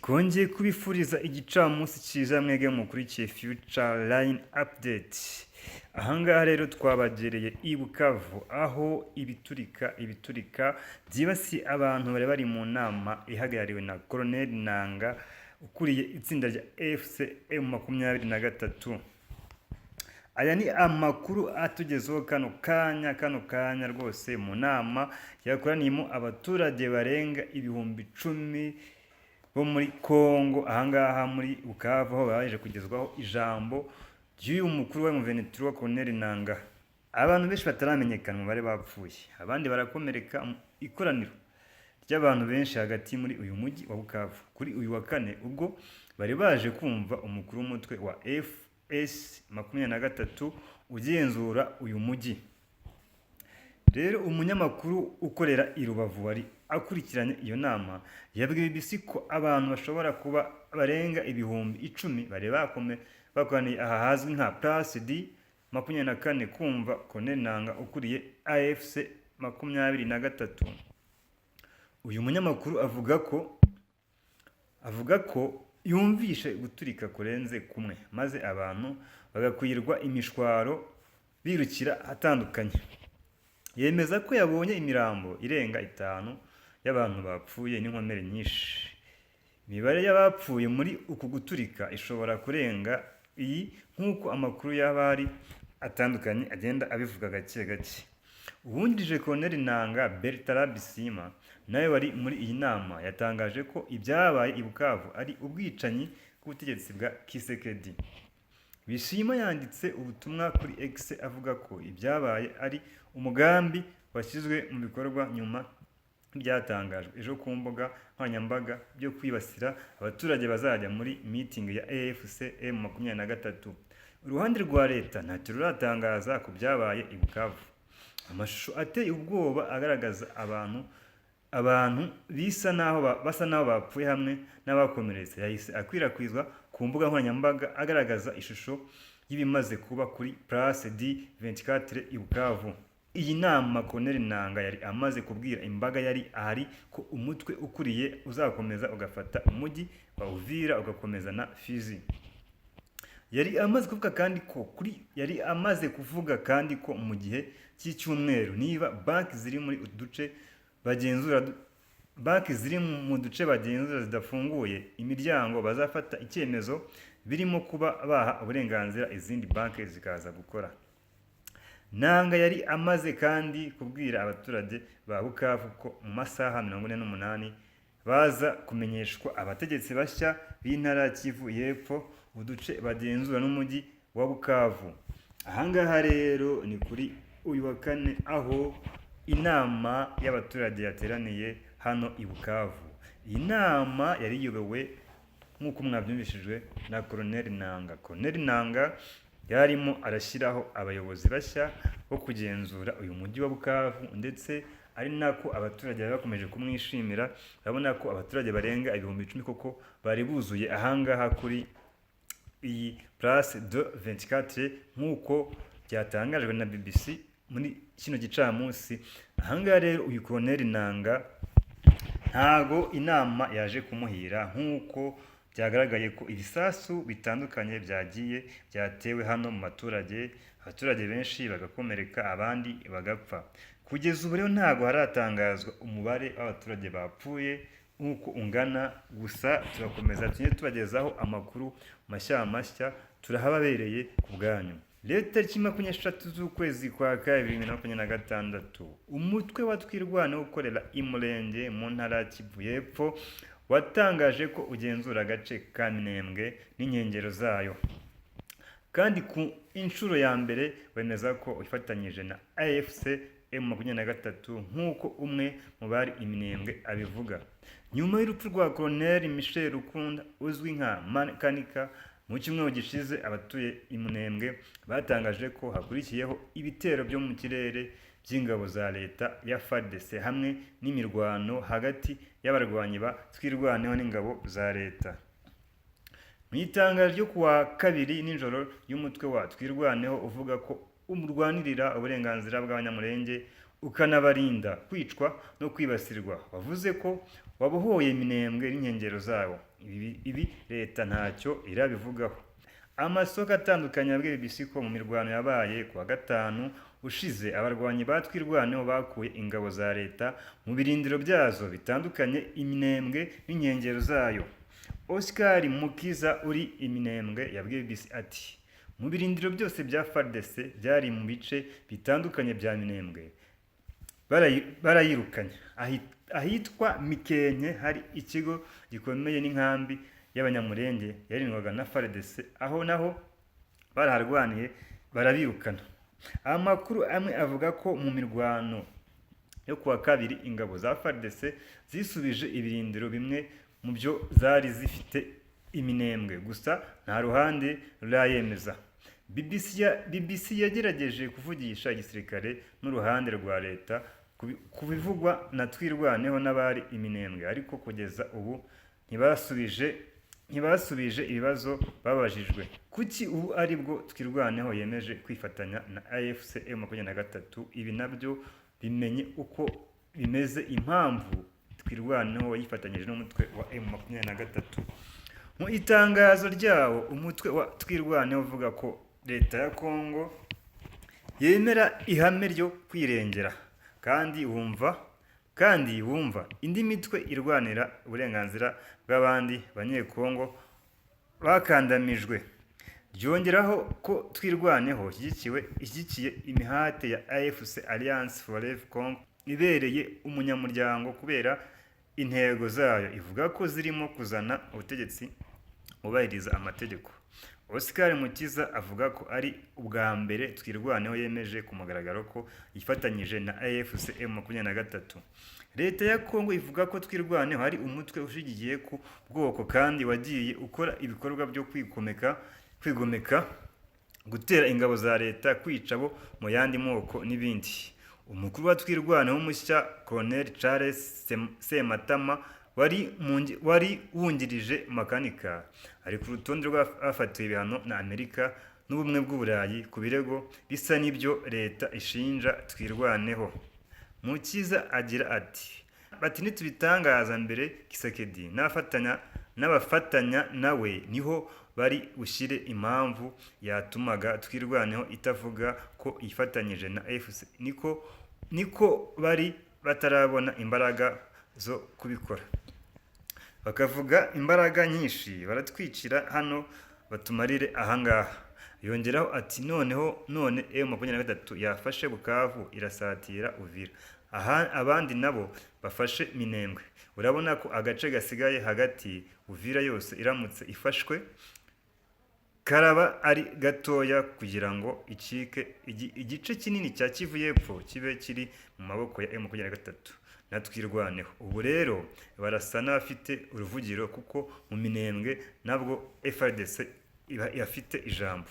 Twongeye kubifuriza igicamunsi cyiza mwege mukurikiye Future Line Update. Ahangaha rero twabagereye i Bukavu, aho ibiturika byibasiye abantu bari bari mu nama ihagarariwe na Colonel Nanga ukuriye itsinda rya AFC M23. Aya ni amakuru atugezeho kano kanya rwose, mu nama yakoraniyemo abaturage barenga 10,000 bo muri Congo, ahangaha muri Bukavu, aho baje kugezwaho ijambo ry'uyu mukuru wa M23 Colonel Nanga. Abantu benshi bataramenyekana umubare bapfuye, abandi barakomereka mu ikoraniro ry'abantu benshi hagati muri uyu mujyi wa Bukavu kuri uyu wa kane, ubwo bari baje kumva umukuru w'umutwe wa AFC 23 ugenzura uyu mujyi. Rero umunyamakuru ukorera i Rubavu wari akurikiranye iyo nama yabwiye BBC ko abantu bashobora kuba barenga 10,000 bari bakoraniye aha hazwi nka Place du 24 kumva Colonel Nanga ukuriye AFC 23. Uyu munyamakuru avuga ko yumvishe guturika kurenze kumwe, maze abantu bagakwirwa imishwaro birukira ahatandukanye. Yemeza ko yabonye imirambo irenga itanu y'abantu bapfuye n'inkomere nyinshi. Imibare y'abapfuye muri uku guturika ishobora kurenga iyi, nk'uko amakuru y'abari atandukanye agenda abivuga gake gake. Uwungirije Colonel Nanga, Bertrand Bisimwa, nawe wari muri iyi nama, yatangaje ko ibyabaye i Bukavu ari ubwicanyi bw'ubutegetsi bwa Tshisekedi. Bisimwa yanditse ubutumwa kuri X avuga ko ibyabaye ari umugambi washyizwe mu bikorwa nyuma byatangajwe ejo ku mbuga nkoranyambaga byo kwibasira abaturage bazajya muri meeting ya AFC M23. Uruhande rwa leta ntacyo ruratangaza ku byabaye i Bukavu. Amashusho ateye ubwoba agaragaza abantu bisa naho basa naho bapfuye hamwe n'abakomeretse yahise akwirakwizwa ku mbuga nkoranyambaga, agaragaza ishusho y'ibimaze kuba kuri Place du 24 i Bukavu. Iyi nama, Colonel Nanga yari amaze kubwira imbaga yari ahari ko umutwe ukuriye uzakomeza ugafata umujyi wa Uvira, ugakomeza na Fizi. Yari amaze kuvuga kandi ko mu gihe cy'icyumweru, niba banki ziri mu duce bagenzura zidafunguye imiryango, bazafata icyemezo birimo kuba baha uburenganzira izindi banki zikaza gukora. Nanga yari amaze kandi kubwira abaturage ba Bukavu ko mu masaha 48 baza kumenyeshwa abategetsi bashya b'intara ya Kivu y'Epfo, uduce bagenzura n'umujyi wa Bukavu. Ahangaha rero ni kuri uyu wa kane, aho inama y'abaturage yateraniye hano i Bukavu. Iyi nama yari iyobowe, nk'uko mwabyumvishijwe, na Colonel Nanga. Colonel Nanga yarimo arashyiraho abayobozi bashya bo kugenzura uyu mujyi wa Bukavu, ndetse ari nako abaturage bari bakomeje kumwishimira. Urabona ko abaturage barenga 10,000 koko bari buzuye ahangaha kuri iyi Place du 24, nk'uko byatangajwe na BBC muri kino gicamunsi. Ahangaha rero uyu Colonel Nanga ntago inama yaje kumuhira, nk'uko byagaragaye ko ibisasu bitandukanye byagiye byatewe hano mu baturage, abaturage benshi bagakomereka, abandi bagapfa. Kugeza ubu rero ntabwo haratangazwa umubare w'abaturage bapfuye nk'uko ungana, gusa turakomeza tujye tubagezaho amakuru mashya mashya, turahababereye ku bwanyu. Rero tariki 23 z'ukwezi kwa kabiri 2026, umutwe wa Twirwaneho ukorera i Murenge mu ntara ya Kivu y'Epfo watangaje ko ugenzura agace ka Minembwe n'inkengero zayo, kandi ku inshuro ya mbere wemeza ko wifatanyije na AFC M23, nk'uko umwe mu bari i Minembwe abivuga. Nyuma y'urupfu rwa Colonel Michel Rukunda uzwi nka Makanika mu cyumweru gishize, abatuye i Minembwe batangaje ko hakurikiyeho ibitero byo mu kirere by'ingabo za leta ya FARDC hamwe n'imirwano hagati y'abarwanyi ba Twirwaneho n'ingabo za leta. Mu itangazo ryo kuwa kabiri nijoro y'umutwe wa Twirwaneho uvuga ko umurwanirira uburenganzira bw'Abanyamulenge ukanabarinda kwicwa no kwibasirwa, wavuze ko wabohoye Minembwe n'inkengero zawo. Ibi leta ntacyo irabivugaho. Amasoko atandukanye yabwiye BBC ko mu mirwano yabaye ku wa gatanu ushize, abarwanyi ba Twirwaneho bakuye ingabo za leta mu birindiro byazo bitandukanye i Minembwe n'inkengero zayo. Oscar Mukiza uri i Minembwe yabwiye BBC ati: "Mu birindiro byose bya FARDC byari mu bice bitandukanye bya Minembwe barayirukanye. Ahitwa Mikenke hari ikigo gikomeye n'inkambi y'Abanyamurenge yarindwaga na FARDC, aho naho baraharwaniye barabirukana." Amakuru amwe avuga ko mu mirwano yo kuwa kabiri ingabo za FARDC zisubije ibirindiro bimwe mu byo zari zifite i Minembwe, gusa nta ruhande rurayemeza. BBC yagerageje kuvugisha igisirikare n'uruhande rwa leta ku bivugwa na Twirwaneho n'abari i Minembwe, ariko kugeza ubu ntibasubije ibibazo babajijwe. Kuki ubu ari bwo Twirwaneho yemeje kwifatanya na AFC M23? Ibi nabyo bimenye uko bimeze, impamvu Twirwaneho yifatanyije n'umutwe wa M23. Mu itangazo ryawo, umutwe wa Twirwaneho uvuga ko leta ya Kongo yemera ihame ryo kwirengera kandi wumva indi mitwe irwanira uburenganzira bw'abandi Banyekongo bakandamijwe. Ryongeraho ko Twirwaneho ishyigikiye imihate ya AFC, Alliance Fleuve Congo, ibereye umunyamuryango kubera intego zayo ivuga ko zirimo kuzana ubutegetsi bwubahiriza amategeko. Oscar Mukiza avuga ko ari ubwa mbere Twirwaneho yemeje ku mugaragaro ko yifatanyije na AFC M23. Leta ya Kongo ivuga ko Twirwaneho ari umutwe ushingiye ku bwoko kandi wagiye ukora ibikorwa byo kwigomeka, gutera ingabo za leta, kwica abo mu yandi moko n'ibindi. Umukuru wa Twirwaneho mushya, Colonel Charles Sematama, wari wungirije Makanika, ari ku rutonde rw'abafatiwe ibihano na Amerika n'Ubumwe bw'Uburayi ku birego bisa n'ibyo leta ishinja Twirwaneho. Mukiza agira ati: "Bati nitubitangaza mbere, Tshisekedi n'abafatanya nawe niho bari bushyire impamvu yatumaga Twirwaneho itavuga ko yifatanyije na AFC, niko bari batarabona imbaraga zo kubikora, bakavuga imbaraga nyinshi baratwicira hano, batumarire ahangaha." Yongeraho ati: "Noneho none M23 yafashe Bukavu, irasatira Uvira, aha abandi nabo bafashe Minembwe. Urabona ko agace gasigaye hagati, Uvira yose iramutse ifashwe, karaba ari gatoya kugira ngo icike igice kinini cya Kivu y'Epfo kibe kiri mu maboko ya M23 na Twirwaneho. Ubu rero barasa n'abafite uruvugiro kuko mu Minembwe nabwo FARDC iba ifite ijambo."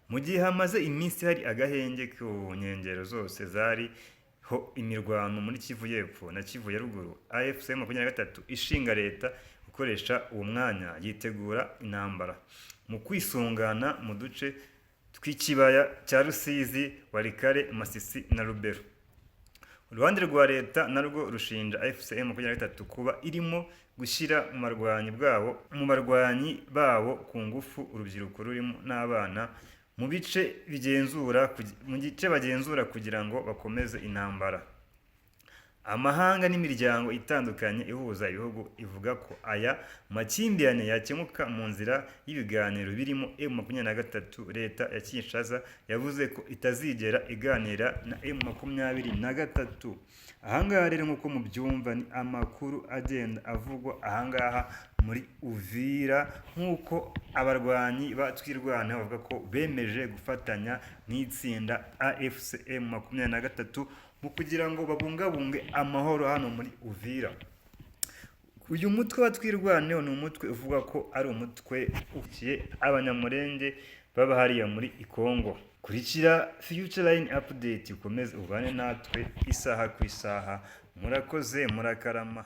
Mu gihe hamaze iminsi hari agahenge ku nkengero zose zariho imirwano muri Kivu y'Epfo na Kivu ya Ruguru, AFC 23 ishinga leta gukoresha uwo mwanya yitegura intambara mu kwisungana mu duce tw'ikibaya cya Rusizi, Walikale, Masisi na Lubero. Uruhande rwa leta narwo rushinja AFC M23 kuba irimo gushyira mu barwanyi babo ku ngufu urubyiruko rurimo n'abana mu gice bagenzura kugira ngo bakomeze intambara. Amahanga n'imiryango itandukanye ihuza ibihugu ivuga ko aya makimbirane yakemuka mu nzira y'ibiganiro birimo M23. Leta ya Kinshasa yavuze ko itazigera iganira na M23. Ahangaha rero, nk'uko mubyumva, ni amakuru agenda avugwa ahangaha muri Uvira, nk'uko abarwanyi ba Twirwaneho bavuga ko bemeje gufatanya n'itsinda AFC M23 mu kugira ngo babungabunge amahoro hano muri Uvira. Uyu mutwe wa Twirwaneho ni umutwe uvuga ko ari umutwe ukiye Abanyamurenge baba hariya muri Kongo. Kurikira Future Line Update, ukomeze ubane natwe isaha ku isaha. Murakoze, murakarama.